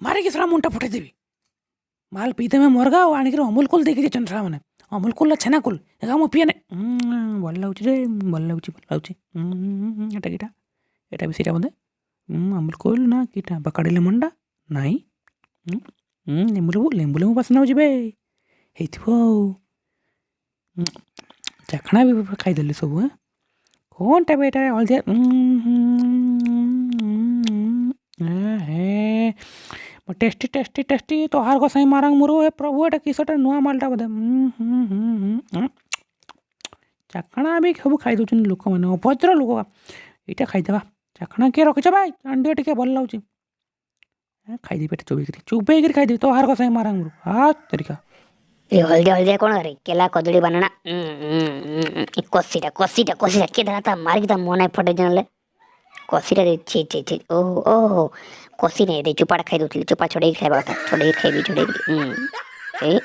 ମାରିକି ଶଳା ମୁଣ୍ଡଟା ଫଟେଇଦେବି। ମାଲ ପିଇଦେମେ ମରଗା ଆଉ ଆଣିକିରି ଅମୁଲ କୁଲ ଦେଇକି ଯାଇଛନ୍ତି ଶଳା ମାନେ। ଅମୁଲ କୁଲ ନା ଛେନା କୁଲ ଏକା ମୁଁ ପିଏ ନାଇଁ। ଭଲ ଲାଗୁଛି ରେ, ଭଲ ଲାଗୁଛି, ଭଲ ଲାଗୁଛି। ଏଟା କିଟା? ଏଟା ବି ସେଇଟା ବୋଧେ। ଅମୁଲ କୁଲ ନା କିଟା? ବାକାଡ଼ି ଲେମନଟା ନାଇଁ। ଲେମ୍ବୁ ଲେମ୍ବୁ, ଲେମ୍ବୁ ଲେମ୍ବୁ ବାସ୍ନା ହେଉଛି ବେ। ହେଇଥିବ ଆଉ। ଚାଖଣା ବି ଖାଇଦେଲି ସବୁ। କ'ଣଟା ବେ ଏଇଟା? ହଳଦିଆ ହେ, ଟେଷ୍ଟି, ଟେଷ୍ଟି, ଟେଷ୍ଟି। ତୋହାର ଗୋସାଇ ମାରାଙ୍ଗ ମୁରୁ। ଏ ପ୍ରଭୁ, ଏଟା କିସଟା? ନୂଆ ମାଲଟା ବୋଧେ। ଚାଖଣା ବି ସବୁ ଖାଇ ଦେଉଛନ୍ତି ଲୋକମାନେ, ଅଭଦ୍ର ଲୋକ। ଏଇଟା ଖାଇଦେବା। ଚାଖଣା କିଏ ରଖିଛ ଭାଇ? ଆଣିଦିଅ ଟିକେ, ଭଲ ଲାଗୁଛି। ଖାଇଦେବି ଏଟା ଚୋବେଇକିରି, ଚୋବେଇକିରି ଖାଇଦେବି। ତୋହାର ଗୋସାଇ ମାରାଙ୍ଗ ମୁରୁ ହା ତରିକା। ଏ ହଳଦିଆ ହଳଦିଆ କ'ଣ ରେ? କେଲା, କଦଳୀ, ବାନାନା। କଷିଟା, କଷିଟା, କଷିଟା କିଏ ଦେଲା? ତା ମାରିକି ତା ମୁହଁ ନାଇଁ ଫଟେଇ ଦେଲେ। କଷିଟା ଦେ। ଛି ଛି ଛି। ଓହୋ ଓହୋ, କଷି ନାଇଁ ରେ, ଚୋପାଟା ଖାଇ ଦେଉଥିଲି। ଚୋପା ଛଡ଼େଇକି ଖାଇବା କଥା। ଛଡ଼େଇକି ଖାଇବି, ଛଡ଼େଇକି। ଏଇ।